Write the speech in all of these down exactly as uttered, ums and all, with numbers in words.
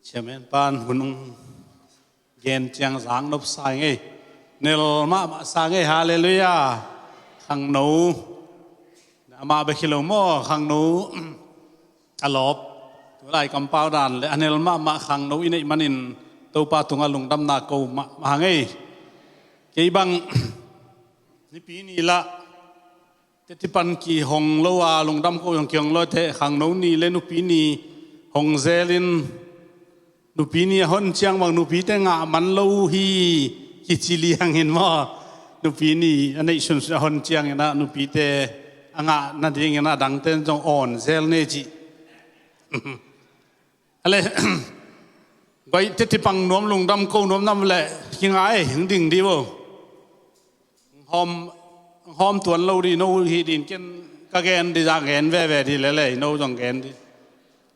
Chairman pan hun gen ciang zang nop sa ing ei. Nel mahmah sa ing ei, halleluiah. Khangno, amah bek hi lo maw, khangno a lawp, tulai kampau dan le a nel mahmah khangno i neih manin Topa tungah lungdamna ko mahmah ing ei. Kei bang nipi ni lah teti pan kihong lo a, lungdam ko zong kihong lo te, khangno ni le nupi ni hong zelin, nupi ni a hon ciang bang nupite ngah man lo hi kici liangin maw, nupi ni a neih sunsun a hon ciangin ah nupite a ngah nadingin ah dangten zong awn zel ni ci. Ale, guai teti pang nuam, lungdam ko nuam nam le kingai hing ding di bo. Hawm, hawm tuan lo di, no hi din ken ka gen di zah gen veve di lele, no zong gen di.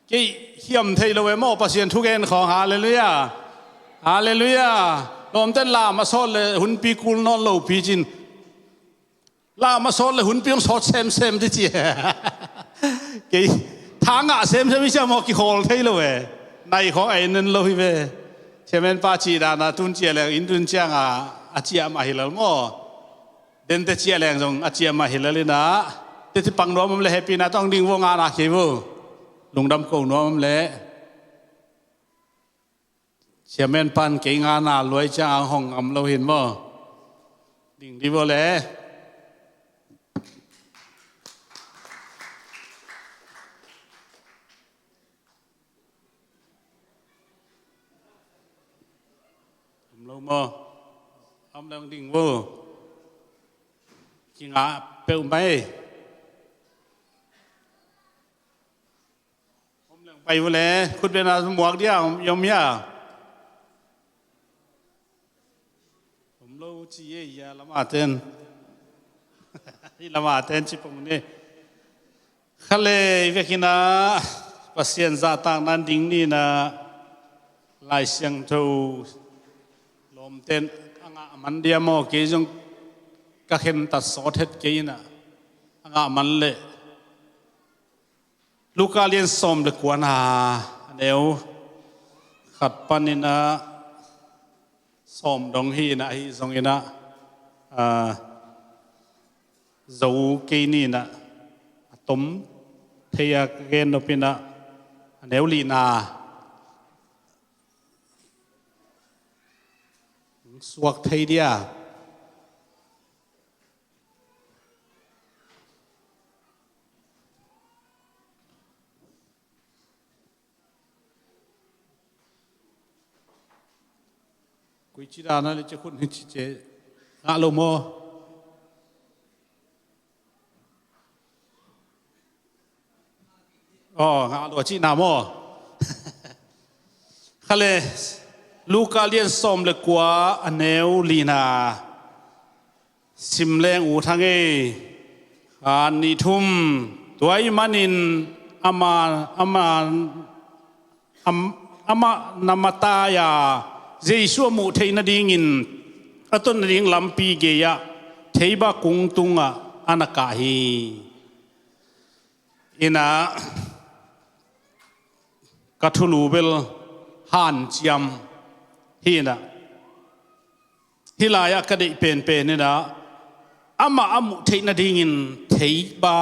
Kei hiam thei lo e maw, Pasian thugen khawng, halleluiah. Halleluiah. Lawmten lam a sawt le hunpi kul nawn lo pi cin, lam a sawt le hunpi hong sawt semsem di ci. Kei tha ngah semsem i cia maw, kikhawl thei lo e. Nai khawng a en en lo hi ve. Chairman pa ci dana tun cia leng in tun cianga a ciah mah hi lel maw. Dente ciah leng zong a ciah mah hi lel inah. Teti pang nuam om le hehpihna tawng ding vo, ngahna kei vo. Lungdam ko nuam om le. Chairman pan kei ngahna luai ciang ang hong ngam lo hin maw. Ding di vo le. Om lo maw? Om leng ding vo. Kingah peuh mai. Om leng pai vo le, khut bena muak dia, om, om ya. Om lo ci ye ya, lama ten. Hi lama ten ci pong ni. Khale i vekinah Pasian zahtakna ding ninah Lai Siangtho lawmten a ngah man dia maw, kei zong ka khentat sawt het kei inah a ngah man leh Luka lian sawm le kuana a neu khat paninah sawm dong hi inah, ahi zonginah, a, zo kei ninah a tom thei a ka gen nopinah a neu lihna suak thei dia. Koi ci dana le ci khun hi ci ce ngah lo maw? Aw, ngah lo a cihna maw? Khale, Luka lian sawm le kua a neu lina sim leng ut hang ei. Khan nih thum, tua ahih manin ama, ama, am, amah na matai a Jesu a muh theih nadingin a tot nading lampi gei-ah theiba kung tungah a na kah hi. Inah ka thulu bel hanciam hi inah. Hih lai-ah ka deih penpen inah amah a muh theih nadingin theiba,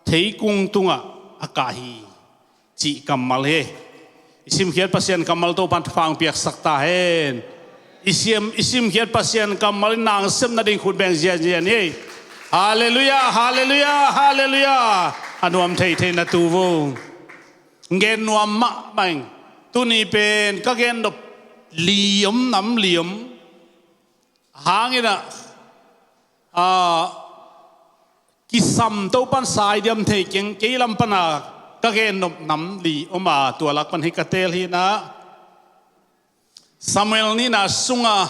theikung tungah a kah hi cih kammal hi. I simkhiat Pasian kammal Topan thupha hong piaksak ta hen. I sim, i simkhiat Pasian kammal in na hong sep nading khut beng zianzian hi. Halleluiah, halleluiah, halleluiah. A nuam theithei na tu vo. Gen nuam mahmah ing. Tuni pen ka gen nop li om, nam li om. Hang inah, a, kisam Topan sai diam thei keng, kei lam pana ka gen nop nam li om a, tua lak pan hi ka teel hi inah. Samuel nihna sunga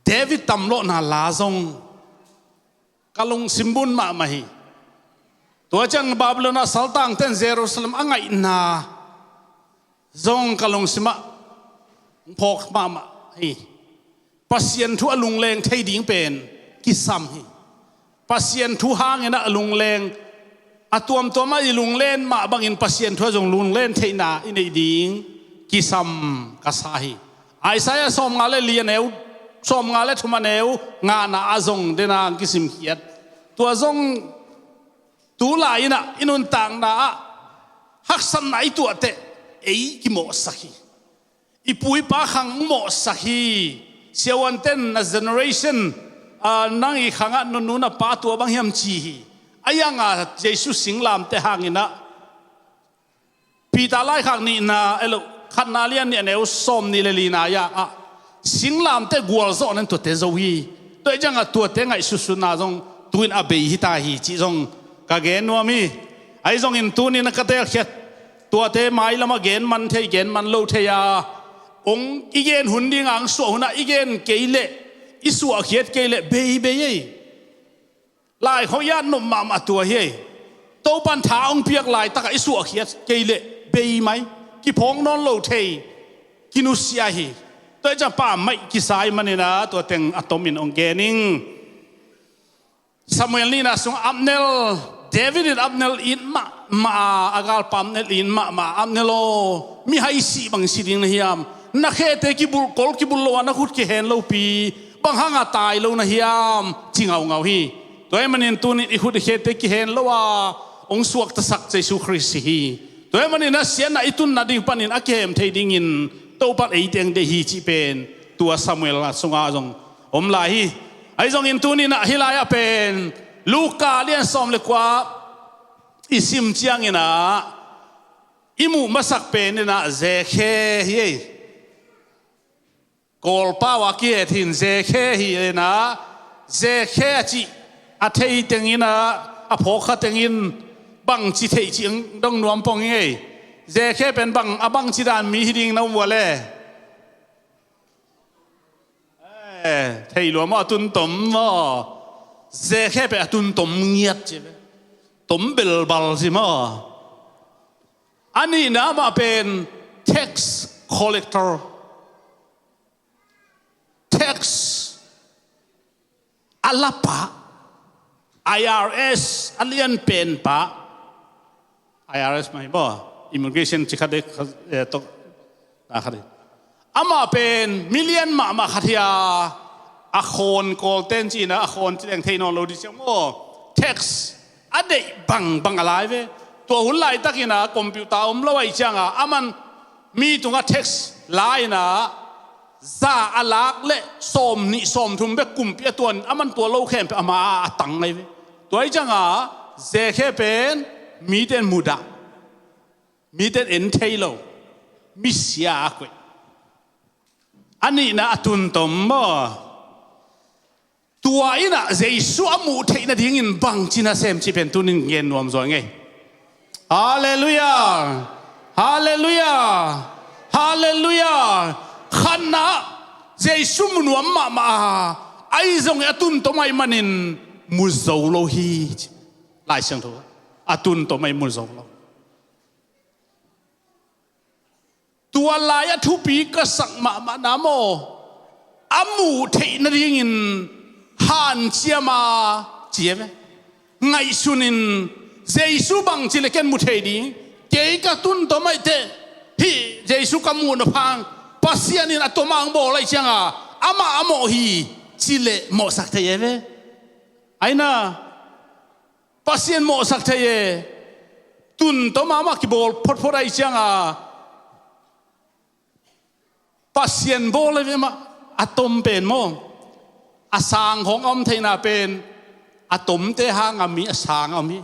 David tamlawhna la zong ka lungsim bun mahmah hi. Tua ciang Babylon ah saltangten Jerusalem a ngaihna zong ka lungsimah phawk mahmah hi. Pasian thu a lungleng thei ding pen kisam hi. Pasian thu hangin a lungleng, a tuamtuamah i lunglen mah bangin Pasian thu a zong lunglen theihna i neih ding kisam ka sa hi. Isaiah sawmnga le li a neu, sawmnga le thum a neu ngana ah zong dena ang kisimkhiat. Tua zong tu lai-in ah i nuntakna ah haksatna i tuahteh ei kimawhsak hi. I pu i pa khang mawhsak hi. Siavuanten na generation, ah, nang i khangah nunu na pa tua bang hiam ci hi. A ianga Jesu singlamteh hangin ah Peter laikhak nihna, elo, khatna lian nih a neu sawmnih le lina ah singlamteh gualzawhna in tuate zo hi. Tua hi ciangah tuate ngaihsutsutna zong tu-in a bei hi ta hi cih zong ka gen nuam hi. Ahi zongin tuni-in a ka teelkhiat tuate mailamah gen man thei, gen man lo thei a, hong i gen hun dinga hong suah hunah i gen kei leh i suahkhiat kei leh beibei ei. Laikhawng i at nop mahmah tua hi ei. Topan tha hong piak laitakah i suahkhiat kei leh bei mai, kiphawk nawn lo thei, kinusia hi. Tua hi ciang pa maih kisa ahih manin ah tua teng a tomin hong gen ing. Samuel nihna sungah Abner, David in Abner it mahmah a, a galpa Abner it mahmah a, Abner aw, mihai sih bang si ding na hiam? Na khete kibulh, kol kibulh lo a, na khut kihen lopi, bang hanga tai lo na hiam? Ci ngaungau hi. Tua ahih manin tuni-in i khut i khete kihen lo a hong suaktasak Jesu Khrist hi. Tua ahih manin a siatna i tun nading panin a kihem thei dingin Topan ei teng deih hi cih pen tua Samuel sungah zong om lai hi. Ahi zongin tuni-in ah hih lai-ah pen Luka lian sawm le kua i sim ciangin ah i muh masak pen in ah Zekhe hi ei. Kawlpau a kihet hi in Zekhe hi in ah, Zekhe a cih a thei tengin ah, a phawk kha tengin bangci theih cih dong nuam pong hi ei. Zekhe pen bang, a bangci dan mi hi ding na um ua le? Eh, thei lua maw, a tuntom maw? Zekhe pen a tuntom ngiat ci ve. Tom belbal ci maw? A nihna mah pen tax collector. Tax a lapa, I R S a lianpen pa, I R S mah hi maw, immigration ci khat, eh, tok, na khat hi. Amah pen milian mahmah khat hi a, a khawn Kawlten cihna, a khawn ci leng thei nawn lo dih ciang maw. Tax a deih bangbang a lai ve. Tua hun laitakin a computer om lo ahih cianga, aman mi tungah tax la-in a, za a lak le sawmnih sawmthum bek kumpi a tuan, aman tua lo khempeuh ama a tang ahi ve. Tua ahih cianga Zekhe pen mite in mudah, mite in en thei lo, misia a koih. A nihna a tuntom maw? Tua in ah Jesu a muh theih nadingin bangci nasem cih pen tuni-in gen nuam zaw ing ei. Halleluiah! Halleluiah! Halleluiah! Khatna, Jesu mu nuam mahmah a, ahi zongin a tuntom ahih manin mu zo lo hi. Lai Siangtho a tuntom ahih mu zo lo. Tua lai-ah thupi ka sak mahmah na maw? A muh theih nadingin hanciam a, ci a ve. Ngaihsun in, Jesu bangci le ken mu thei ding? Kei ka tuntom ahih teh, hih Jesu ka muh nop hang, Pasian in a tom a hong bawl ahih cianga amah a mawh hi, ci leh mawhsak thei a ve. Aina, Pasian mawhsak thei e. Tuntom a amah kibawl photphot ahih cianga Pasian bawl a ve mah. A tom pen maw, a sang khawng a om theihna pen a tomte hanga mi a sang a om hi.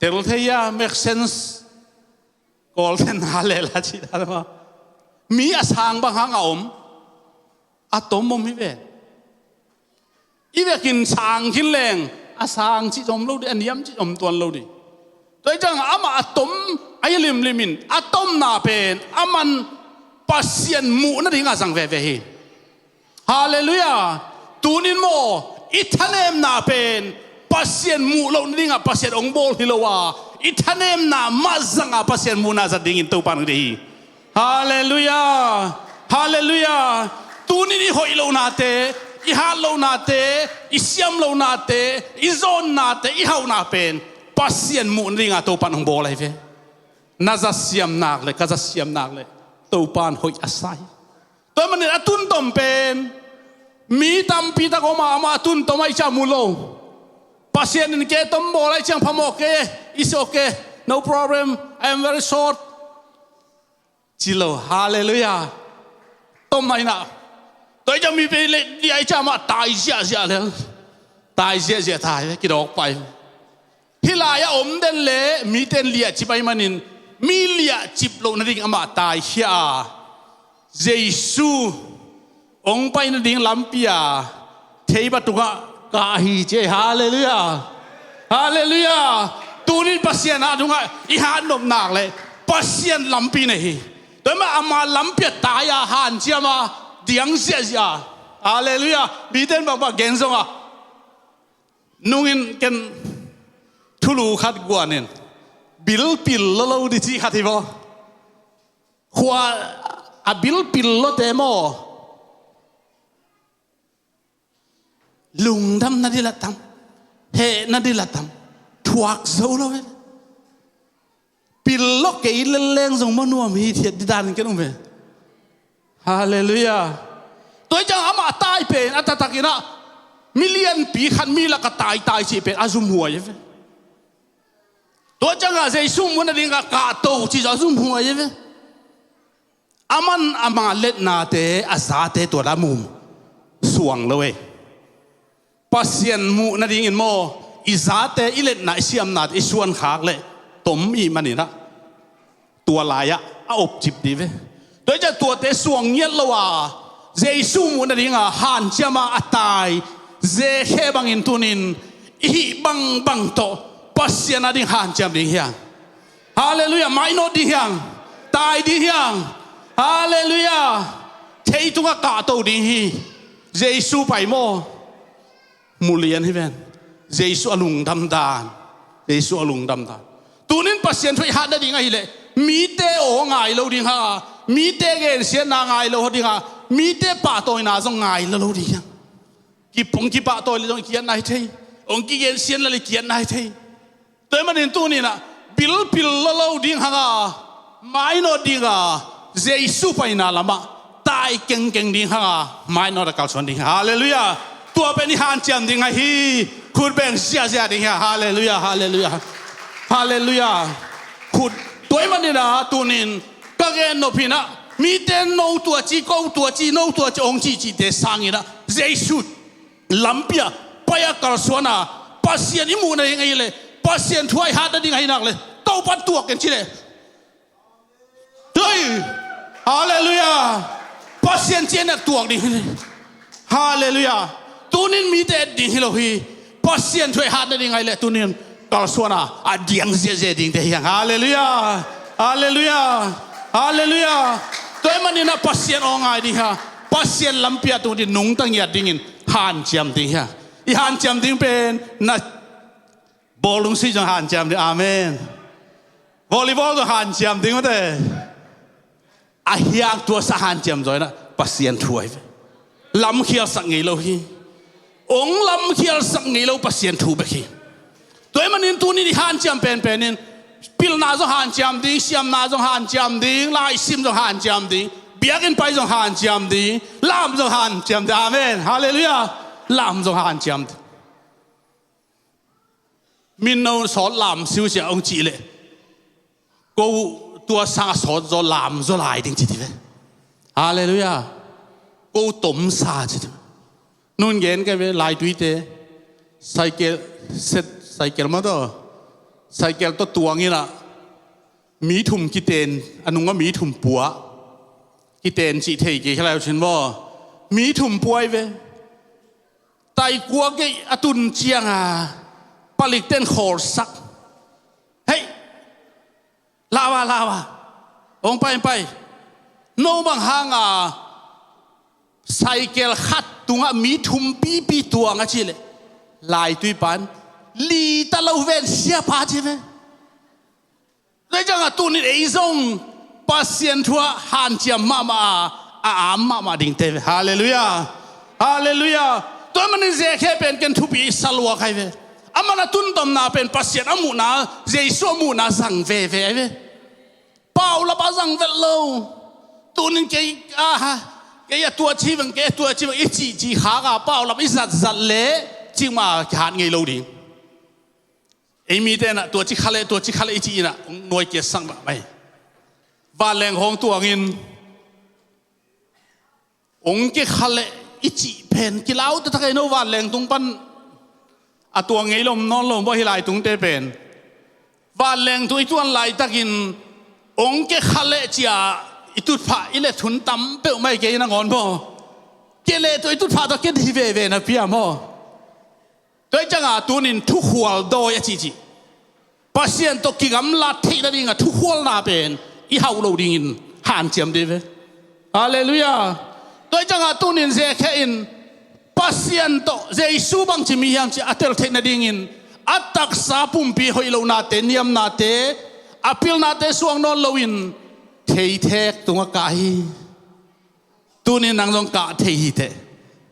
Tel thei a, make sense. Kawlten a lela cih dan maw, mi a sang bang hanga om, a tom om hi ve. I vekin sang khin leng a sang cih zong om lo dih, a niam cih zong om tuan lo dih. Tua ahih ciangah amah a tom ahi limlim in, a tomna pen aman Pasian muh nadinga zang veve hi. Halleluiah. Tunin maw, i thanemna pen Pasian muh loh nadinga Pasian hong bawl hi lo a, i thanemna mah zanga Pasian muhna zat dingin Topa nang deih hi. Halleluiah! Halleluiah! Tunin i hoih lohnate, i hat lohnate, i siam lohnate, i zawnnate, i hauhna pen Pasian muh nadinga Topa in hong bawl ahi ve. Na za siam nak le ka za siam nak le Topa'n hoih a sa hi. Tua ahih manin a tuntom pen mi tampi tak om a, amah a tuntom ahih ciang mu lo. Pasian in kei tom bawl ahih ciang phamawh kei e, it's okay, no problem, I am very short, ci lo. Halleluiah. Tom mah inah. Tua ahih ciang mi pen liah ahih ciang amah tai ziahziah lel. Tai ziahziah tai ve, kidawk pai ve. Hih lai-ah om den le mite in liahcip ahih manin mi liahcip loh nading amah taikhia a, Jesu hong pai nading lampi-a theiba tungah kah hi ci. Halleluiah. Halleluiah. Tunin Pasian a dungah i hatnop nak le Pasian lampi nei hi. Tua ahih manin ama lampi-ah tai a hanciam a diang ziahziah. Halleluiah. Mite in bangbang gen zong a, nungin ken thulu khat guanin bilpil lolo di cih khat hi maw? Khua a bilpil lote maw? Lungdam na di la tam, heh na di la tam, thuak zo lo ve. Pil lo kei lelleng zong maw nuam hi thiat di dan ken um ve. Halleluiah. Tua ahih ciang amah tai pen a taktak inah milianpi khat mi lakah taitai cih pen a zumhuai ve. Tua ciangah Jesu muh nadingah kahto cih zong a zumhuai ve. Aman ama letnate a zate tua la mu suang lo e. Pasian muh nadingin maw, i zate, i letna, i siamnate i suankhak le tom i hih maninah tua lai-ah a opcip dih ve. Tua ahih ciang tuate suang ngiat lo a Jesu muh nadinga hanciam a a tai Zakhe bangin tunin i hih bangbang tawh Pasian a ding hanciam ding hiang. Halleluiah. Mainawt ding hiang. Tai ding hiang. Halleluiah. Thei tungah kahto ding hi. Jesu pai maw? Mulian hi ven. Jesu a lungdam dan. Jesu a lungdam dan. Tunin Pasian thu i hat nading ahileh mite aw ngai lo ding hang a, mite gensiatna ngai lo ding hang a, mite pahtawina zong ngai lo lo ding hang. Kipong kipahtawi le zong i kiatna hi thei. Hong kigensiat le i kiatna hi thei. Tua ahih manin tuninah bilpil lo lo ding hanga, mainawt dinga, Jesu paina lamah tai kengkeng ding hanga mainawt a kalsuan ding. Halleluiah. Tua pen i hanciam ding ahi. Khut beng ziahziah ding hia. Halleluiah. Halleluiah. Halleluiah. Khut. Tua ahih maninah tunin ka gen nop hinah mite no tua ci, ko tua ci, no tua ci hong cihcihte sanginah Jesu lampi-ah pai-a kalsuana Pasian i muh nading ahileh, Pasian thu-ah i hat nading ahi nak leh, Topan tuak ken ci leh. Tui. Halleluiah. Pasian ci-in a tuak ding hi. Halleluiah. Tunin mite et ding hi lo hi. Pasian thu-ah i hat nading ahileh tunin kalsuana a diang ziahziah dingte hiang. Halleluiah. Halleluiah. Halleluiah. Tua ahih maninah Pasian aw ngai ding ha. Pasian lampi-ah tunin nungta ngiat dingin hanciam ding hia. I hanciam ding pen na bawlung si zong hanciam ding. Amen. Volleyball zong hanciam ding mate. A hiang tua sa hanciam zaw inah Pasian thu ahi ve. Lamkhialsak ngei lo hi. Hong lamkhialsak ngei lo Pasian thu bek hi. Tua ahih manin tunin i hanciam penpenin pilna zong hanciam ding, siamna zong hanciam ding, laisim zong hanciam ding, biakinn pai zong hanciam ding, lam zong hanciam ding. Amen. Halleluiah. Lam zong hanciam ding. Min no sawt lam siusia hong cih leh ko tua sanga sawt zaw lam zaw lai ding ci ti ve. Halleluiah. Ko tomsa ci ti ve. Nun gen kei ve laituite. Cycle set, cycle maw tawh, cycle tawh tuang inah mi thum kiten, a nungah mi thum pua kiten cih thei kei khalai uh cin maw? Mi thum pua hi ve. Taikua gei a tun cianga palikten khawlsak. Hei, lawa lawa, hong pai pai. No bang hanga cycle khat tungah mi thum pipi tuang a cih leh laitui pan lita lo ven siapa ci ve. Tua ciangah tunin ei zong Pasian thu-ah hanciam mahmah a, a am mahmah dingte ve. Halleluiah. Halleluiah. Tua ahih manin Zakhe pen ken thupi i sa luak ahi ve. Aman a tuntomna pen Pasian a muhna, Jesu a muhna zang veve ahi ve. zang vet lo. Tunin kei a, kei a tua ci veng, kei a tua ci veng i cih cih khak a pau lam i zat zat leh cih mah kihat ngei lo ding. Ei mite in ah tua ci kha leh, tua ci kha leh i cih in ah hong nuai kiatsak mahmah hi. Vanleng khawng tuangin hong kikha leh i cih pen kilau taktak ei no, vanleng tung pan a tuang ngei lo om nawn lo maw, hih lai tungte pen. Vanleng tung i tuan laitakin hong kikha leh ci-a i tutphah i let hun tam peuhmah hi kei nangawn maw. Kei leh tua i tutphah tawh kei hi veve napi a maw. Tua hi cianga tunin thukhual dawi a cihcih, Pasian tawh kigamlat theih nadinga thukhualna pen i hauh loh dingin hanciam dih ve. Halleluiah. Tua hi cianga tunin Zekhia in Pasian tawh Jesu bangci mi hiam cih a tel theih nadingin a taksa pumpi hoih lohnate, niamnate, a pilnate suang nawn loin theithek tungah kah hi. Tunin nang zong kah thei hi teh.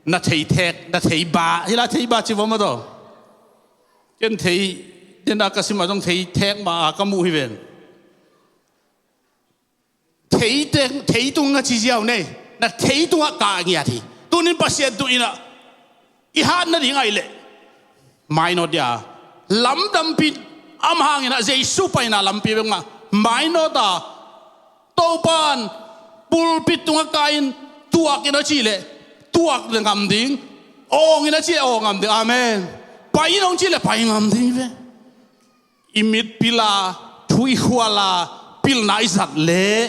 Na theithek, na theiba, hih lai theiba ci vua maw taw. Ken thei, ken a ka simah zong theithek mah a ka muh hi ven. Theithek, theitung a ci ziau nei. Na theitungah kah ngiat hi. Tunin Pasian tungah i hat nading ahih leh mainawt dia, lamdampi, amah hangin ah Jesu paina lampi bek mah mainawt a, Topan pulpit tungah kah in tuak in a cih leh tuak ngam ding, awng in a cih leh awng ngam ding. Amen. Pai in hong cih leh pai ngam ding ve. I mit pil a, thu i khual a, pilna i zat leh,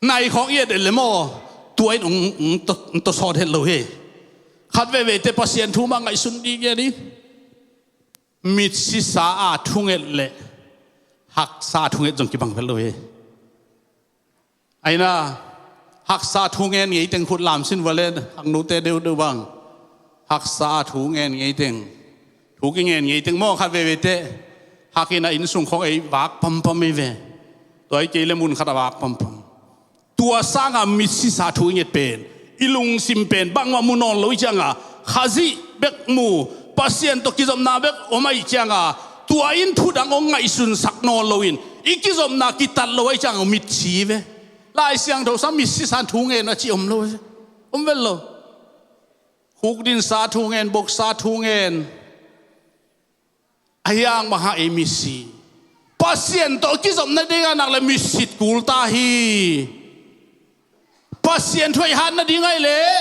nai khawng i et et leh maw, tua in hong, hong, hong tawsawt het lo hi. Khat veveite Pasian thu mah ngaihsun dih ngen ni. Mit sisa a thunget leh haksa a thunget zong kibang vet lo hi. Aina, haksa thu ngen ngeiteng khut lamsin vua le, haknute deuhdeuh bang. Haksa thu ngen ngeiteng, thu kingen ngeiteng maw, khat veveite. Hak in a innsung khawng ei vak pampam hi ve. Tua hi kei le mun khat a vak pampam. Tua sanga mit sisa thu i nget pen, i lungsim pen bangmah mu nawn lo i cianga, Khazih bek mu, Pasian tawh kizopna bek om ahih cianga, tua in thu dang hong ngaihsunsak nawn loin i kizopna kitat lo ahih cianga mitsi ve. Lai Siangtho sang mit sisa thu ngen a ci om lo ve. Om vet lo. Khukdinsa thu ngen, boksa thu ngen. Ahi hang bang hang ei mitsi. Pasian tawh kizopna dingah nak le mitsit kul ta hi. Pasian thu i hat nading ahih leh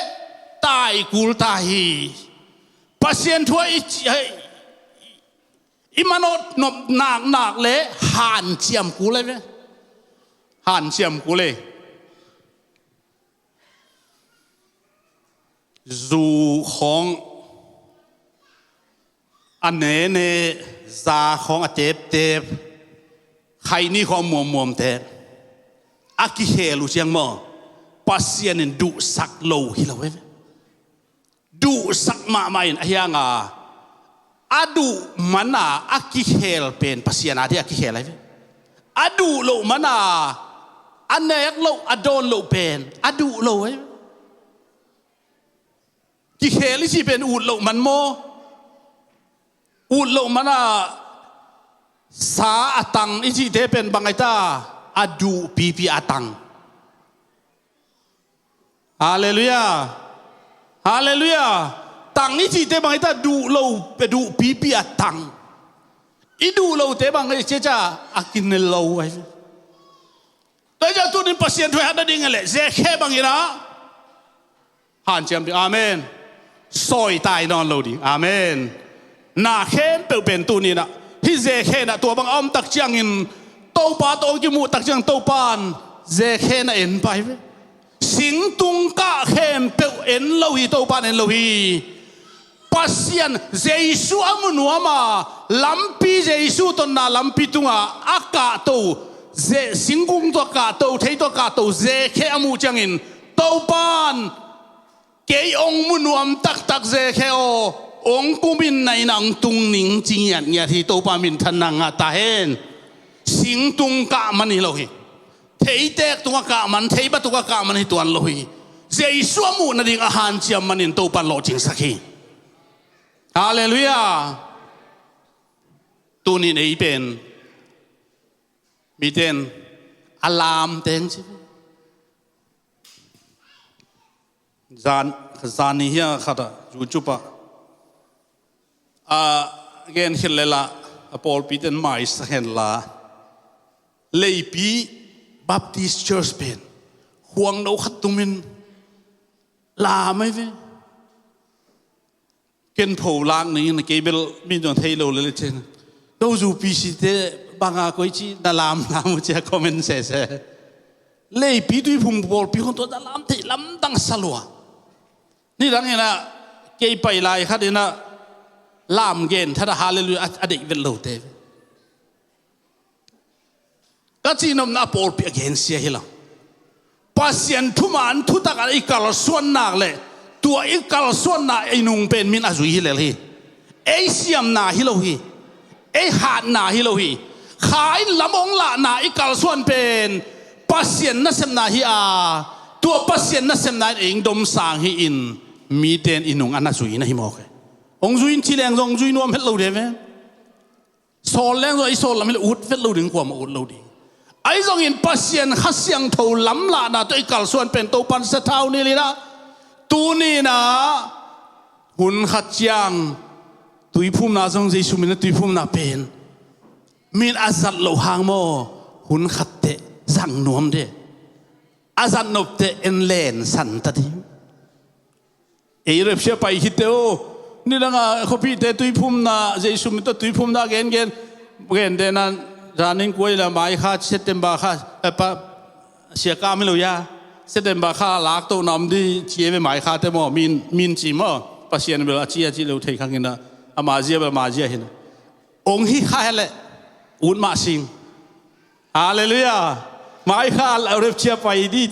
tai kul ta hi. Pasian thu i, i manawh nop nak nak le hanciam kul ahi ve. Hanciam kul e. Zu khawng a nene, za khawng a teptep, khaini khawng a muammuamte a kikhel uh ciang maw, Pasian in duhsak lo hi lo ve. Duhsak mahmah in ahi hanga, a duh mana a kikhel pen Pasian a dih a kikhel ahi ve. A duh loh mana a nek loh, a dawn loh pen a duh lo ahi ve. Kikhel i cih pen ut loh man maw? Ut loh mana sa a tang i cihte pen bang ahi ta? A duh pipi a tang. Halleluiah. Halleluiah. Tang i cihte bang ahi ta? Duh lo, duh pipi a tang. I duh lote bang ahi ciacia? A kine lo ahi. Tua hi ciang tunin Pasian thu i hat nading a leh Zekhia bangin ah hanciam ding. Amen. Sawi tai nawn lo ding. Amen. Na khempeuh pen tunin ah hih Zekhia in ah tua bang a om tak ciangin Topa tawh hong kimuh tak ciang Topan Zekhia in ah en pah hi ve. Singtung kah khempeuh en lo hi, Topan en lo hi. Pasian Jesu a mu nuam a, lampi, Jesu tonna lampi tunga a kahto, Ze-, singkung tawh a kahto, thei tawh a kahto Zekhia a muh ciangin, Topan kei hong mu nuam taktak Zekhia aw, hong kumin na innah hong tung ning ci ngiatngiat hi. Topa minthanna ngah ta hen. Singtung kah man hi lo hi. Theitek tungah kah man, theiba tungah kah man hi tuan lo hi. Jesu a muh nading a hanciam manin Topan lawhcingsak hi. Halleluiah. Tunin ei pen miten A lam teng ci. Zan, zan ni hia khat ah YouTube ah a gen khit le lah a pawlpi ten maisak hen la, Leipi Baptist Church pen khuangno khat tumin lam ai ve. Ken pho lak ning in kei bel min zong thei lo le le cin. Ko zu P C te banga koi ci na lam lam uh cia comment sese. Leipi Tuiphum pawlpi khong tua na lam thei lamdang salua. Nidang inah kei pai lai khat inah lam gen thada hallelujah a, a deih vet lote. Ka cihnopna a pawlpi a gensia hi lo. Pasian thuman thutak ah i kalsuan nak le tua i kalsuanna i nung pen min a zui hi lel hi. Ei siamna hi lo hi. Ei hatna hi lo hi. Kha in lam hong lahna i kalsuan pen Pasian nasepna hi a, tua Pasian nasepna in ei dom sang hi in mite in i nung a na zui na hi mawk hi. Hong zui in ci leng zong hong zui nuam het lo de ve. Sawl leng zong i sawl lam hi lo ut vet lo ding, kuamah ut lo ding. Ahi zongin Pasian Kha Siangtho lam lahna tawh i kalsuan pen Topan sathau ni lina. Tunina hun khat ciang tuiphumna zong Jesu min a tuiphumna pen min a zat loh hang maw, hun khat teh zang nuam de. A zat nop teh en len san ta ding. Ei repsia pai khit teh aw. Nidanga khuapihte tuiphumna Jesu min tawh tuiphumna gengen gente nan zanin kuai la mai kha September kha, eh, pa, sia kam hi lo ya. September kha lak to nam di ci e ve mai kha te maw min, min ci maw. Pasian bel a ci a ci lo thei khang hina. Ama zia bel ama zia hina. Ong hi kha hele ut mah sing. Hallelujah. Mai kha a rep cia pai di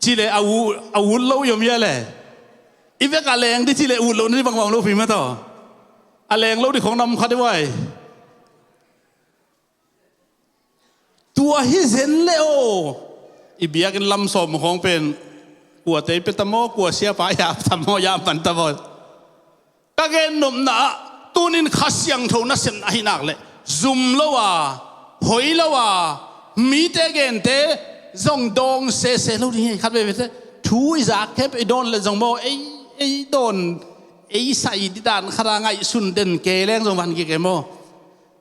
ci le a u, a ut lo i om ia le. I vek a leng di ci le ut lo na di bangbang lo pi ma taw. A leng lo di khong nam kha di vai. Tua hi zen le aw. I biakin lam sawm khong pen kua tei pe ta maw, kua sia pa ya ta maw, ya man ta maw. Ka gen nopna ah tunin Kha Siangtho nasepna hi nak le zum lo a, hoi lo a, mite gente zong dawng sese lo ding hi. Khat veve te thu i zak khep i dawn le zong maw, ei, ei dawn, ei sai di dan khat a ngaihsun den ke leng zong van kik e maw.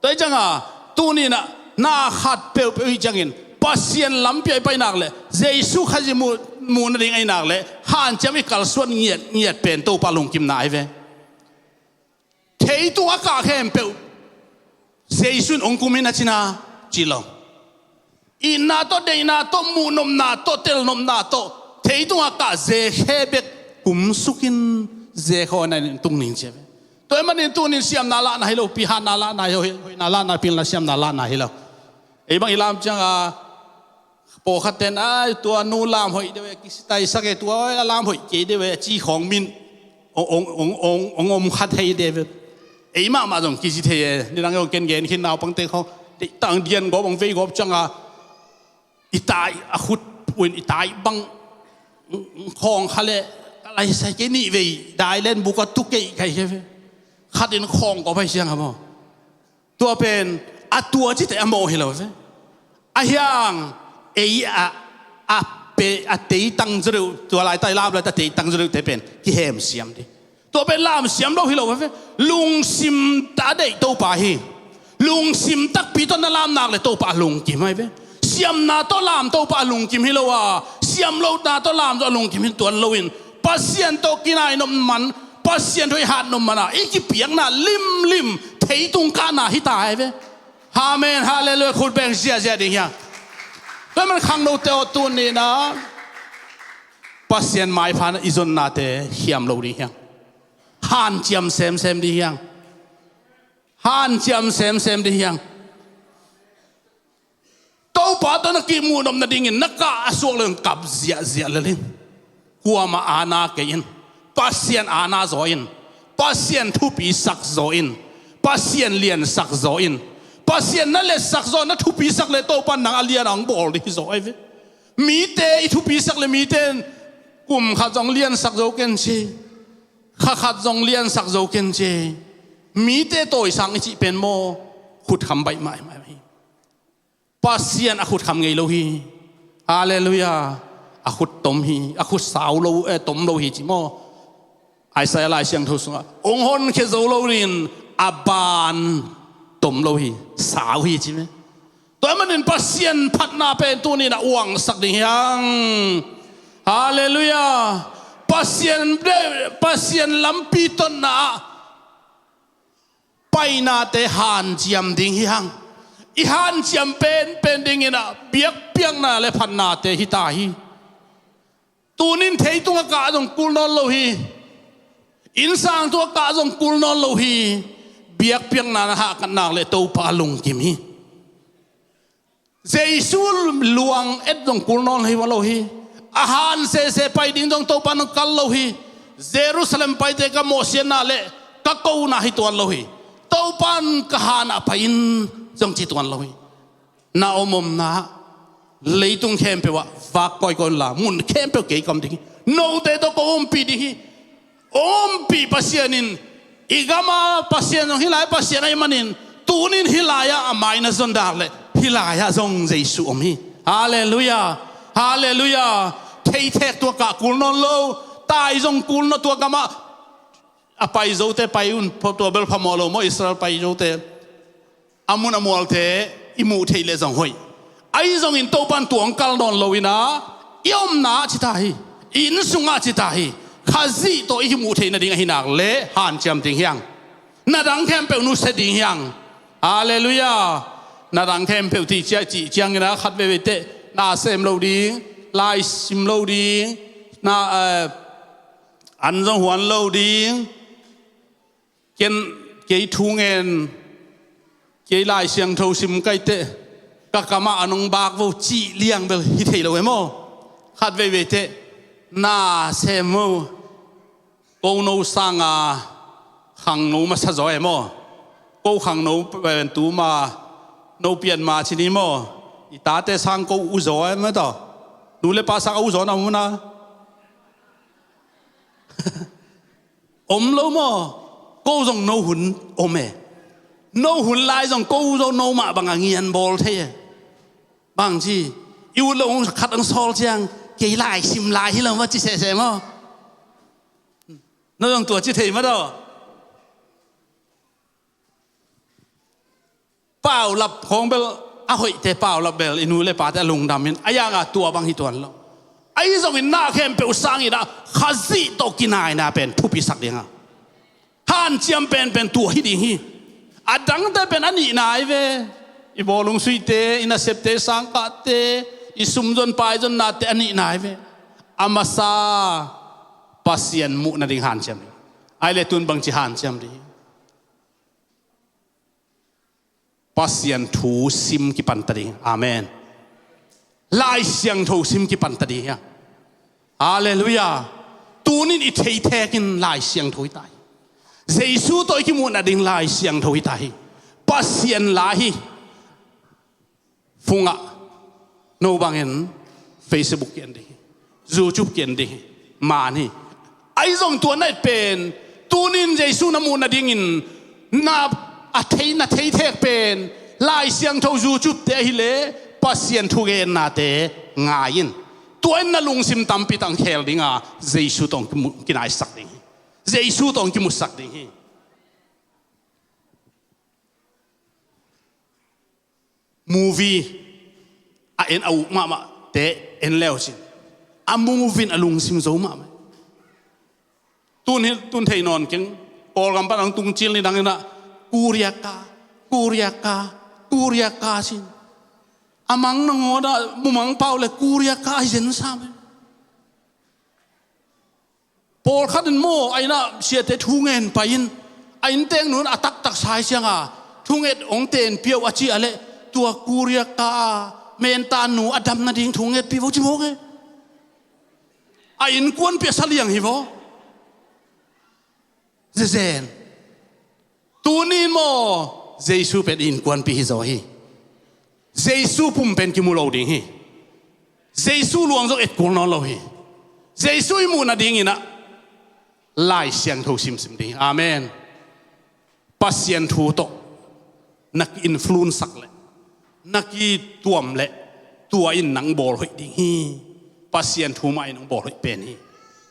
Tua hi cianga tuninah na khat peuhpeuh hi ciangin Pasian lampi ah i pai nak le Jesu Khazih mu, mu nading ahi nak le hanciam i kalsuan ngiat, ngiat pen Topa lungkimna ahi ve. Theitung a kah khempeuh Jesu in hong kum in a cina ci lo. Itna tawh, deihna tawh, muhnopna tawh, telnopna tawh theitung a kah zekhe bek kumsukin zekhaw na in tung ning cia ve. Tua hi manin tunin siamna lahna hi lo pi, hatna lahna hi lo, hoihna lahna, pilna siamna lahna hi lo. Ei bang i lam cianga pawlkhat ten a tua nu lam hoih deuh e, kisitaisak e, tua a lam hoih kei deuh e a ci khawng min ong, ong, ong, ong, ong om khat hei deuh e. Ei mahmah zong kici thei e. Nidang e ong ken gen khin naupangte khawng tang dian gawp ong vei gawp cianga i tai a khut puin i tai bang khawng kha le ka lai sai kei nih vei dailen buka tu kei kai kei ve. Khatin khawng ko pai siang a maw. Tua pen a tua cite a maw hi lo ve. A hiang ei a, a pe a teitang zereu tua lai tai lam lai ta teitang zereu te pen kihem siam di. Tua pen lam siam lo hi lo ve. Lungsim ta a deih Topa hi. Lungsim takpi tawh na lam nak le Topa a lungkim ahi ve. Siamna tawh lam Topa a lungkim hi lo a, siam lohna tawh lam tawh a lungkim hi tuan loin Pasian tawh kinai nop man, Pasian tawh i hat nop man a i kipiakna limlim theitung kahna hi ta ahi ve. Amen, hallelujah, khut beng ziazia ding hiang. Tua man khangnote aw tuninah Pasian maipha na i zonnate hiam lo ding hiang. Hanciam semsem ding hiang. Hanciam semsem ding hiang. Topa tawh na kimuhnop nadingin na kah a suak leng kap ziahziah lel in. Kuamah aana kei in. Pasian aana zaw in. Pasian thupisak zaw in. Pasian liansak zaw in. Pasian na letsak zaw, na thupisak le Topa nang a lian a hong bawl ding hi zaw ahi ve. Mite i thupisak le mite in kum khat zong liansak zo ken ci. Kha khat zong liansak zo ken ci. Mite tawisang i cih pen maw khutkham baih maimai hi. Pasian a khutkham ngei lo hi. Halleluiah. A khut tom hi, a khut sau lo, eh, tom lo hi ci maw. Isaiah Lai Siangtho sungah hong honkhia zo lo dingin a ban tom lo hi, sau hi ci maw. Tua ahih manin Pasian phatna pen tuni-in a uangsak ding hi hang. Halleluiah. Pasian, Pasian lampi totna ah painate hanciam ding hi hang. I hanciam penpen dingin ah biakpiakna le phatnate hi ta hi. Tunin thei tungah kah zong kul nawn lo hi. Innsang tungah kah zong kul nawn lo hi. Biakpiakna na hahkat nak leh Topa lungkim hi. Jesu luang et zong kul nawn hi lo hi. A han sese pai ding zong Topa in kal lo hi. Jerusalem paite ka mawhsiatna le ka kona hi tuan lo hi. Topa in ka hanah pai in zong ci tuan lo hi. Na om omna leitung khempeuh ah vak kawikawi unla, mun khempeuh kei ka om ding hi. Note tawh kong ompih ding hi. Ompih Pasian in, i gama Pasian zong hih lai Pasian ahih manin, tunin hih lai-ah a mai na zon dak leh hih lai-ah zong Jesu om hi. Halleluiah. Halleluiah. Theithek tua kah kul nawn lo. Tai zong kul nawn tua gamah. A pai zote pai un, tua bel phamawh lo maw, Israel pai zote. A mun a mualte i muh theih leh zong hoih. Ahi zongin Topa in tua hong kal nawn lo-in ah, i omna ah ci ta hi. I inn sungah ci ta hi. Khazih tawh i kimuh theih nading ahi nak leh hanciam ding hi hang. Na dang khempeuh nusia ding hi hang. Halleluiah. Na dang khempeuh cih ciangin ah khat veivei teh na sem lo ding, lai sim lo ding, na, eh, an zong huan lo ding. Ken, kei thu ngen, kei Lai Siangtho sim ka hih teh, ka kamah an hong bak vo cih liang bel hi thei lo e maw. Khat veivei teh na sem vo. Ko no sanga khangno masa zaw e maw. Ko khangno pen tu ma, no pian ma ci ni maw. I tate sang ko u zaw e maw tawh. Nu le pa sang a u zaw na mu na. Om lo maw? Ko zong no hun om e. No hun lai zong ko zong no mah bang a ngian bawl thei e. Bang ci, i ut lo hong khat hong sawl ciang, kei lai sim lai hi lo maw ci sehseh maw? No zong tua ci thei maw tawh. Paulap khawng bel, a hoihte paulap bel, i nu le pate a lungdam in, a yanga tua bang hi tuan lo. Ahi zongin na khempeuh sangin ah, Khazih tawh kinaina pen thupisak ding a. Hanciam penpen tua hi ding hi. A dangte pen a nihna hi ve. I bawlung suihte, i nasepte, sangkahte, i sumzon paizonnate a nihna hi ve. A masa Pasian muh nading hanciam ding. Ahih leh tun bangci hanciam ding. Pasian thu sim kipanta ding. Amen. Lai Siangtho sim kipanta ding hi a. Halleluiah. Tunin i theithek in Lai Siangtho hi ta hi. Jesu tawh i kimuh nading Lai Siangtho hi ta hi. Pasian la hi. Fungah no bangin Facebook ki en ding hi. YouTube ki en ding hi. Man hi. Ahi zong tua na et pen, tunin Jesu na muh nadingin na a thei, na theithek pen Lai Siangtho YouTube-te ahih leh Pasian thugennate ngai in. Tua in na lungsim tampi tang khel ding a, Jesu tawh kimu-, kinaisak ding hi. Jesu tawh kimusak ding hi. Movie a en a uk mahmahte en le uh cin, a movie in a lungsim zo mahmah. Tun hi, tun thei nawn keng, Kawlgam pan hong tung cil ni dang in ah, Korea ka, Korea ka, Korea ka cin. A mang nangawn ah mumang pau le Korea ka hi zen sam. Pawlkhat in maw, a inn ah siate thu ngen pai in, a inn teng nun a taktak sai siang a, thunget hong ten pia uh a ci a leh, tua Korea ka a mentan nu a dam nading thu nget pi vo ci mawk e. A innkuanpih a sa liang hi vo. Zezen. Tuni in maw, Jesu pen innkuanpih hi zaw hi. Jesu pum pen kimu lo ding hi. Jesu luang zong et kul nawn lo hi. Jesu i muh nadingin ah Lai Siangtho simsim ding hi. Amen. Pasian thu tawh na ki-influence sak leh, na kituam leh, Tua in nang bawl hoih ding hi. Pasian thu mah in hong bawl hoih pen hi.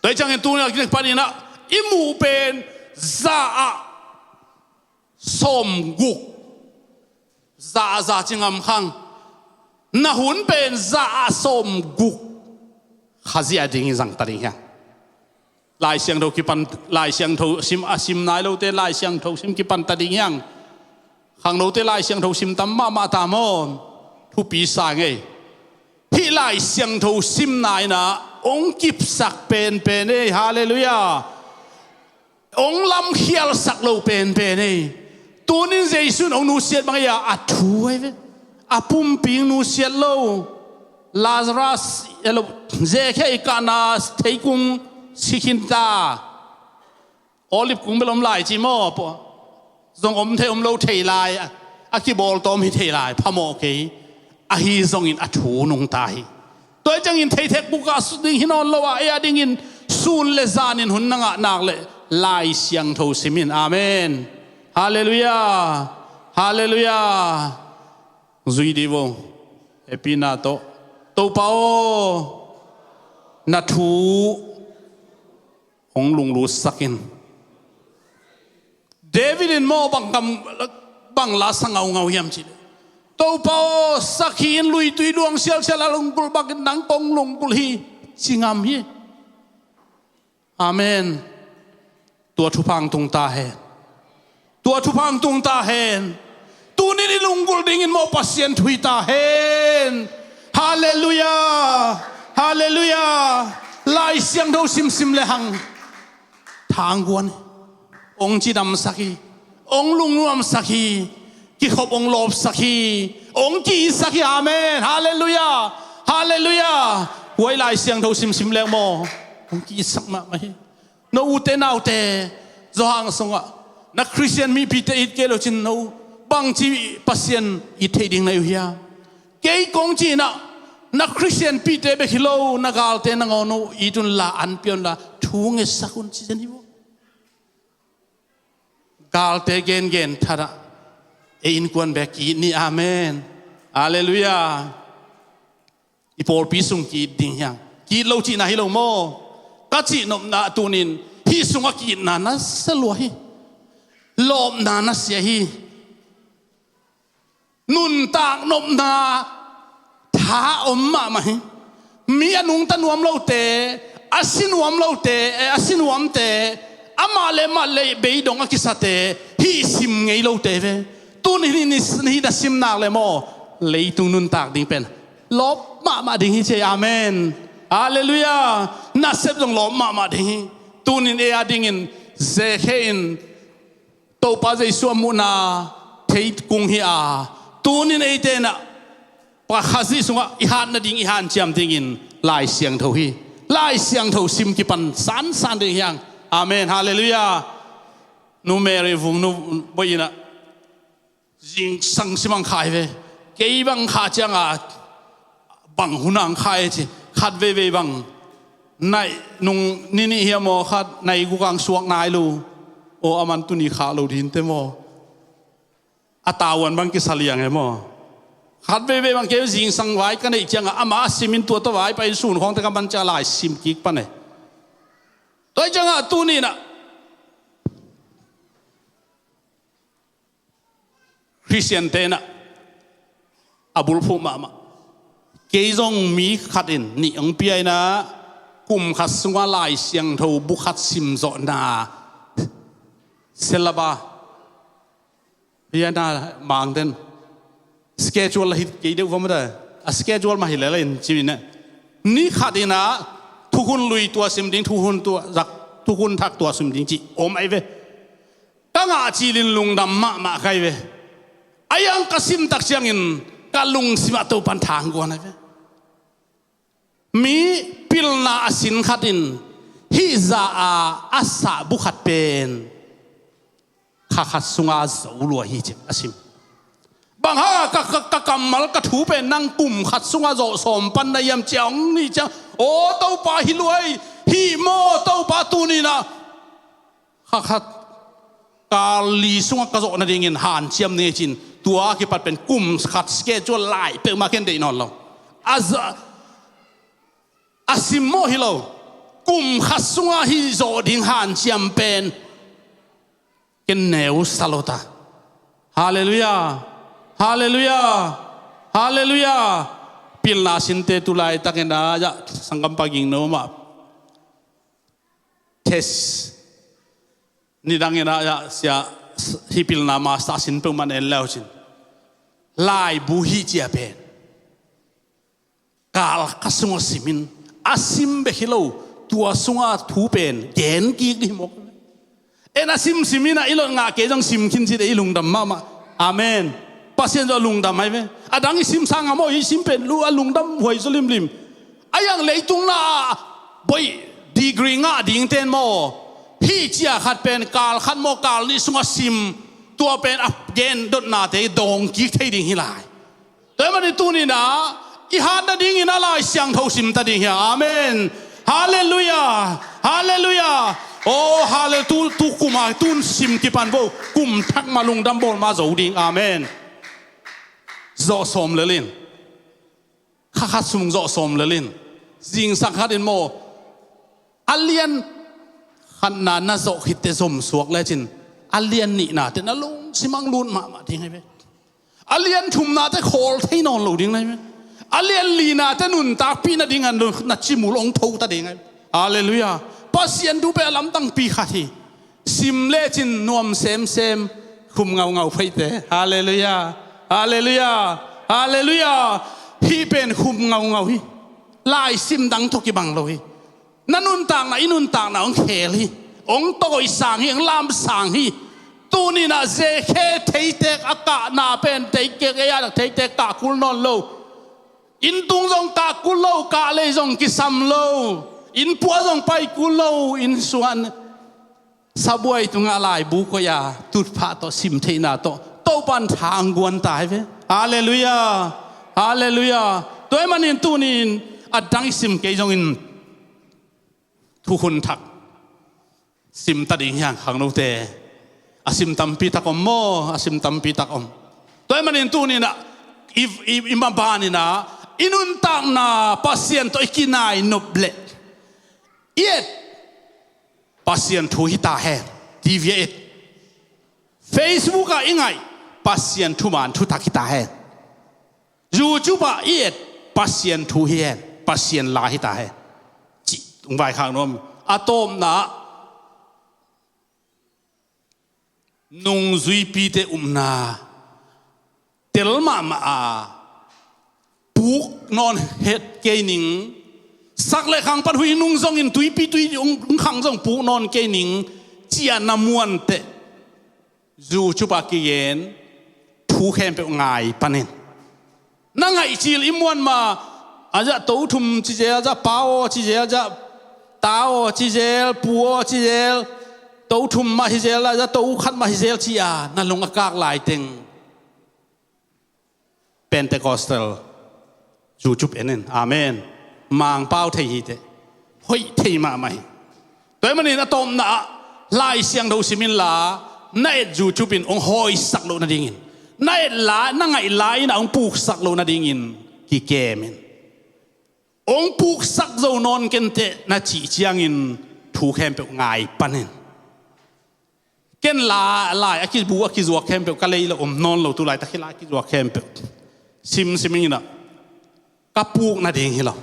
Tua hi ciangin tuni a kipan in ah i muh pen za ah sawmguk. Za ah za ci ngam khang. Na hun pen za ah sawmguk. Khazih a ding i zang ta ding hiang. Lai Siangtho kipan, Lai Siangtho sim a sim nai lote Lai Siangtho sim kipan ta ding hiang. Khangnote Lai Siangtho sim tam mahmah ta maw. Thupi sa ngei. Hih Lai Siangtho simna in ah hong kipsak penpen ei. Halleluiah. Hong lamkhialsak lo penpen ei. Tunin Jesu in hong nusiat bang ei a, a thu ei ve. A pumpi hong nusiat lo. Lazarus, elo, Zekhia i kahna theikung sikhin ta. Olive kung bel om lai ci maw. Zong om thei om lo thei lai. A, a kibawltawm hi thei lai. Phamawh kei. Ahi zongin a thu nungta hi. Tua hi ciangin theithek buk ah sut ding hi nawn lo a, ei a dingin sun le zanin hun na ngah nak leh Lai Siangtho sim in. Amen. Halleluiah. Halleluiah. Zui dih vo. Hehpihna tawh. Topa aw, na thu hong lunglutsak in. David in maw bang kam, bang la sa ngaungau hiam cih leh, Topa aw, sakhi in luitui luang sialsial a lunggulh bangin nang kong lunggulh hi, ci ngam hi. Amen. Tua thupha hong tung ta hen. Tua thupha hong tung ta hen. Tunin i lunggulh dingin maw Pasian thu hi ta hen. Halleluiah. Halleluiah. Lai Siangtho simsim le hang thangguan hi. Hong cidamsak hi. Hong lungnuamsak hi. Kikhop hong lawpsak hi. Hong ki-itsak hi. Amen. Halleluiah. Halleluiah. Huai Lai Siangtho simsim leng maw hong ki-itsak mahmah hi. No ute naute, Johan sungah na Khristian mipite it kei lo cin no bangci Pasian it theih ding na hi uh hiam? Kei kong cihna, na Khristian pite bek hi lo, na galte nangawn uh it unla, an pia unla, thu ngetsak un ci zen hi uh. Galte gengen thatah ei innkuan bek ki-it ni. Amen. Halleluiah. I pawlpi sung ki-it ding hiang. Ki-it lo cihna hi lo maw? Ka cih nopna tunin hih sungah ki-itna nasia lua hi. Lawpna nasia hi. Nuntak nopna tha om mahmah hi. Mi a nungta nuam lote, a si nuam lote, eh, a si nuamte, amah le mah le beidong a kisate, hih sim ngei lote ve. Tun hih ni, hih na sim nak le maw, leitung nuntak ding pen lawp mahmah ding hi ci ei. Amen. Halleluiah. Nasep zong lawp mahmah ding hi. Tunin ei a dingin Zekhia in Topa Jesu a muhna thei kung hi a, tunin eite in ah Khazih sungah i hat nading, i hanciam dingin Lai Siangtho hi. Lai Siangtho sim kipan sansan ding hiang. Amen. Halleluiah. Nu Mary Vung nu boih in ah zingsang sim ang khai ve. Kei bang kha cianga bang hun ang khai ci. Khat veivei bang nai nung ni nih hiam aw, khat nai guk ang suak nai lo. Aw, aman tuni khah lo dinte maw? A tavuan bang kisa liang e maw? Khat veivei bang kei zingsang vai ka neih cianga ama a simin tua tawh vai pai in sun khawngte ka man cianga lai sim kik pan e. Tua hi cianga tuni in ah Khristiante in ah a bulphuh mahmah. Kei zong mi khat in nih hong pia in ah kum khat sungah Lai Siangtho bu khat simzawhna syllabus hi a na mangten schedule la hi kei deuh va mata a schedule mah hi lel in ci in ah ni khat in ah thukhun lui tua sim ding, thukhun tua zak, thukhun thak tua sim ding cih om ahi ve. Ka ngah cilin lungdam mahmah ka hi ve. A yang ka simtak ciangin ka lungsimah Topan thangguan ahi ve. Mi pilna a sin khat in hih za a a sah bu khat pen kha khat sunga zo lua hi ci a sim. Bang hanga ka, ka, ka kammal ka thu pen nang kum khat sunga zawh sawm pan na hiam ci a hong nih ciang, aw Topa hi lua hi. Hih maw Topa tuni in ah kha khat kal li sungah ka zawh nadingin hanciam ni cin, tua kipat pen kum khat schedule lai peuhmah ken deih nawn lo. A za- a sim mawh hi lo. Kum khat sungah hih zawh ding hanciam pen ken neu sa lo ta. Halleluiah. Halleluiah. Halleluiah. Pilna sinte tu laitakin ah, ya, sanggam pa ging no mah. Test nidangin ah, ya, sia, hih pilna master sin peuhmah en le uh cin. Laibu hih cia pen kal khat sungah simin, a sim bek hi lo, tua sungah thu pen gen kik dih mawk. En a sim simin ah i lot ngah kei zong sim khin cih deh i lungdam mahmah. Amen. Pasian zong a lungdam hai ve. A dang i sim sang a maw, i sim pen lu a lungdam huai zaw limlim. A yang leitung na ah boih degree ngah ding ten maw, hih cia khat pen kal khat maw kal nih sungah sim, tua pen a gen dotnate dawng kik thei ding hi lai. Tua ahih manin tuni-in ah i hat nadingin a Lai Siangtho sim ta ding hi a. Amen. Halleluiah. Halleluiah. Oh, hallel-, tu, tu kum a, tun sim kipan vo. Kum thak mah lungdam bawl mah zo ding. Amen. Zawh sawm lel in. Kha khat sung zawh sawm lel in. Zingsang khat in maw, a lian khatna na zawh khitteh zom suak lecin, a lian nihnate na lungsim ah lut mahmah ding ahi ve. A lian thumnate khawl thei nawn lo ding ahi ve. A lian linate nuntakpih nading a na cimul hong tho ta ding ahi ve. Halleluiah. Pasian thu pen a lamdangpi khat hi. Sim lecin nuam semsem, khum ngaungau pheite. Halleluiah. Halleluiah. Halleluiah. Hih pen khum ngaungau hi. Lai sim dang tawh kibang lo hi. Na nuntakna, i nuntakna hong khel hi. Hong tawisang hi, hong lamsang hi. Tuni-in ah zekhe theitek a kahna pen, theitek, ei a theitek kah kul nawn lo. Inn tung zong kah kul lo, kah lei zong kisam lo. Inn pua zong pai kul lo, inn suan. Sabuai tungah laibu koih a, tutphah tawh sim theihna tawh Topa'n thang guan ta hi ve. Halleluiah. Halleluiah. Tua ahih manin tuni-in a dang i sim kei zongin thukhun thak sim ta ding hi hang khangnote. A sim tampi tak om maw, a sim tampi tak om. Tua ahih manin tuni-in ah i, i, i maban in ah i nuntakna Pasian tawh i kinai nop leh i et Pasian thu hi ta hen. T V a et, Facebook ah i ngaih Pasian thuman thutak hi ta hen. YouTube ah i et Pasian thu hi hen. Pasian la hi ta hen. Cih tung vaikhak nuam. A tawpna ah nungzuipite upna tel mahmah a, puk nawn het kei ning. Sak le khang pan huih nung zongin tuipi tui hong khang zong puk nawn kei ning. Ci-a na muanteh YouTube ah kigen thu khempeuh ngai panin. Na ngaihcil i muan mah, a zah to thum ci zel, a zah pa aw ci zel, a zah ta aw ci zel, pu aw ci zel, to thum mah hi zel, a zah to khat mah hi zel ci-a na lung a kak laiteng Pentecostal YouTube en in. Amen. Mangpau thei hi teh. Hoih thei mahmah hi. Tua ahih manin a tawpna ah Lai Siangtho sim inla, na et YouTube in hong hawisak loh nadingin, na et la, na ngaih la in ah hong puksak loh nadingin kikem in. Hong puksak zo nawn kenteh na cih ciangin thu khempeuh ngai panin. Ken la, lai a kibu a kizuak khempeuh ka lei lo om nawn lo, tu laitak hi la a kizuak khempeuh sim sim in ah ka puk nading hi lo.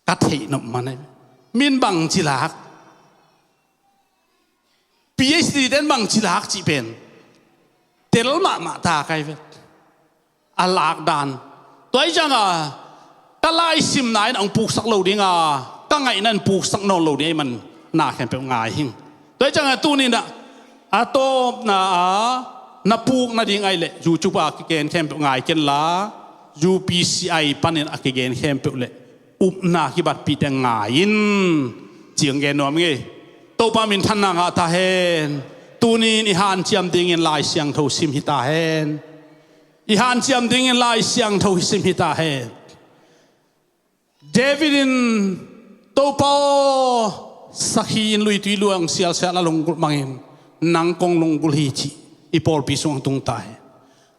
Ka theih nop man ahi. Min bangci lak, PhD ten bangci lak cih pen tel mahmah ta ka hi ve. A lak dan. Tua ahih ciangin ka laisimna in hong puksak lo ding a, ka ngaihna in puksak nawn lo ding ahih man na khempeuh ngai hing. Tua ahih ciangin tuni-in ah a tawpna ah na puk nading ahih leh YouTube ah kigen khempeuh ngai kenla, U P C I panin a kigen khempeuh le upna kibatpihte ngai in, ci-in gen nuam ing ei. Topa minthanna ngah ta hen. Tuni-in i hanciam dingin Lai Siangtho sim hi ta hen. I hanciam dingin Lai Siangtho hi sim hi ta hen. David in, Topa aw, sakhi in luitui luang sialsial a lunggulh bangin nang kong lunggulh hi, ci-in i pawlpi sungah tung ta hen.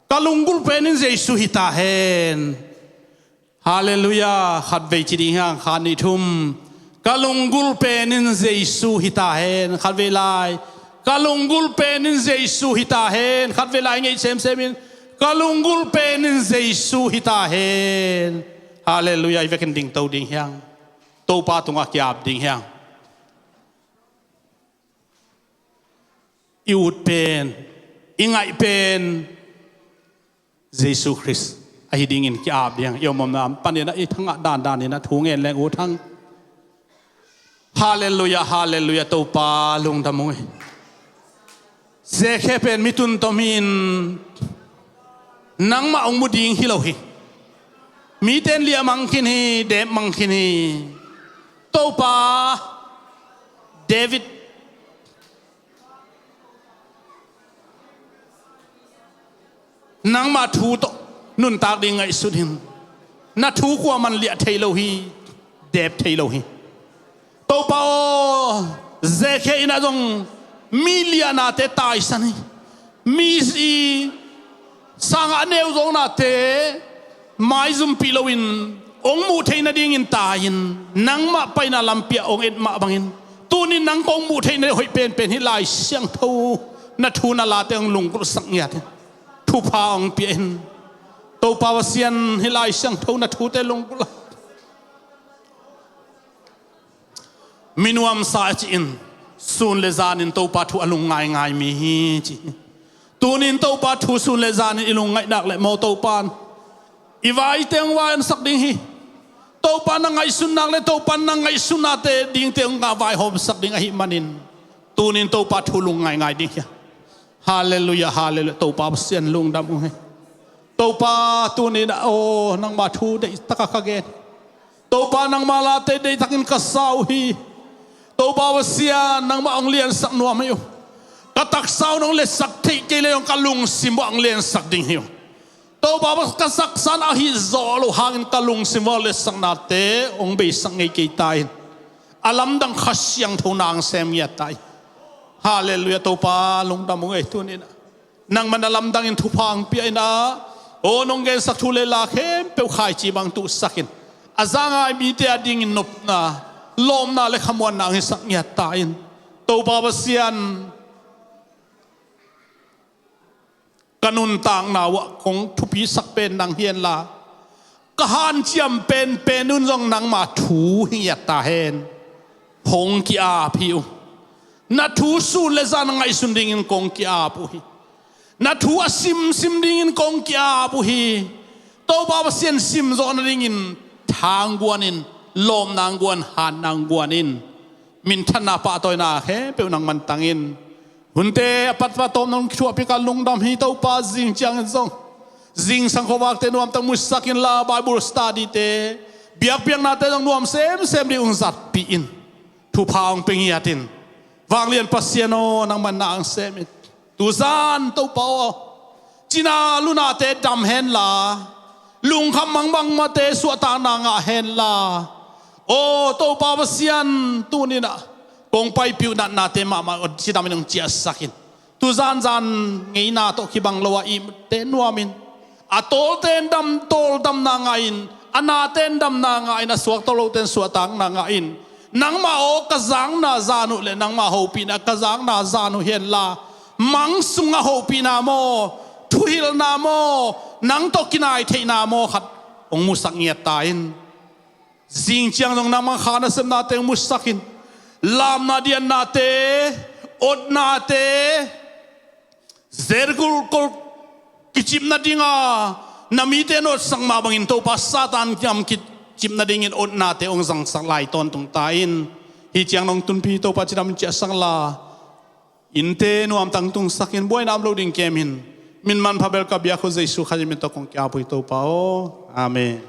Ka lunggulh pen in Jesu hi ta hen. Halleluiah. Khatvei ci ding hiang, khat, nih, thum. Ka lunggulh pen in Jesu hi ta hen. Khatvei lai. Ka lunggulh pen in Jesu hi ta hen. Khatvei lai, ngeih semsem in. Ka lunggulh pen in Jesu hi ta hen. Halleluiah. I vekin dingto ding hiang. Topa tungah ki-ap ding hiang. I ut pen, i ngaih pen Jesu Khrist ahi dingin ki-ap ding. I om omna panin ah i thangah dandan in ah thu ngen leng ut hang. Halleluiah, halleluiah, Topa lungdam ung ei. Zekhe pen mi tuntom hi-in nangmah hong mu ding hi lo hi. Mite in liah mang khin hi, dep mang khin hi. Topa David, nangmah thu tawh nuntak ding ngaihsun in. Na thu kuaman liah thei lo hi, dep thei lo hi. Topa aw, Zekhe in ah zong mi liahnate taisan hi. Mi i sangah neu zawngnate maizumpih loin hong muh theih nadingin tai-in nangmah paina lampi ah hong et mah bangin, tunin nang kong muh theih nading hoih penpen hih Lai Siangtho na thu na late hong lunggulhsak ngiat in. Thupha hong pia in. Topa Pasian, hih Lai Siangtho na thute lunggulh a, mi nuamsa a ci-in, sun le zanin Topa thu a lungngaingai mi hi ci hi. Tunin Topa thu sun le zanin i lungngaih nak le maw Topa in i vaite hong vaihawmsak ding hi. Topa na ngaihsun nak le Topa na ngaihsutnate dingte hong vaihawmsak ding ahih manin, tunin Topa thu lungngaingai ding hi. Halleluiah, halleluiah. Topa Pasian lungdam ung ei. Topa tunin ah aw, nangma thu deihtak a ka gen. Topa nangma late deihtakin ka sa uh hi. Topa Pasian nangmah hong liansak nuam hi uh. Ka taksa un hong liansak theih kei le zong ka lungsim uah hong liansak ding hi uh. Topa Pasian ka taksa in ahi zawh loh hangin ka lungsim uah liansaknate hong beisak ngei kei ta in. A lamdang Kha Siangtho na hong sem ngiat ta in. Halleluiah, Topa lungdam ung ei tunin ah. Nangman a lamdangin thupha hong pia in ah, aw nong gensak thu le la khempeuh khaici bang tuhsakin, a za ngai mite a dingin nopna, lawpna le khamuanna hong hisak ngiat ta in. Topa Pasian, ka nuntakna uah kong thupisak pen nang hi henla, ka hanciam penpen un zong nangma thu hi ngiat ta hen. Hong ki-ap hi uh. Na thu sun le zan a ngaihsun dingin kong ki-ap uh hi. Na thu a simsim dingin kong ki-ap uh hi. Topa Pasian sim zawh nadingin tha hong guan in, lawpna hong guan, hatna hong guan in. Minthanna pahtawina khempeuh nangman tang in. Hunte a patpat tawm nong kithuahpih ka lungdam hi Topa, zing ciangin zong zingsang khuavakte nuamtak musak inla, Bible study-te, biakpiaknate zong nuam semsem ding hong zatpih in. Thupha hong pia ngiat in. Vanglian Pasian aw, nangman na hong sem in. Tuzan Topa aw, cina lunate dam henla, lungkham mangbangmate suahtakna ngah henla, aw Topa Pasian, tuninah kong paipih uh natnate mahmah aw, cidamin hong ciahsak in. Tuzanzan ngeina tawh kibang lo a ihte nuamin, a tawlte in dam, tawldamna ngah in, a nate in damna ngah in, a suakta lote in suahtakna ngah in. Nangmah aw, ka zakna zan uh le nangmah hopihna ka zakna zan uh hi henla, mang sungah hopihna maw, thuhilhna maw, nang tawh kinai theihna maw khat hong musak ngiat ta in. Zing ciang zong nangmah kha nasepnate hong musak in. Lamna diannate, otnate, zerkulkol kicip nadinga na mite na otsak mah bangin Topa Satan kiam kicip nadingin otnate hong zangsak lai tawntung ta in. Hih ciang nong tunpih Topa, cidam ciahsak la, innte nuamtak tungsak in, buaina om lo ding kem in. Min manpha bel ka biak uh Jesu Khazih min tawh kong ki-ap uh hi Topa aw. Amen.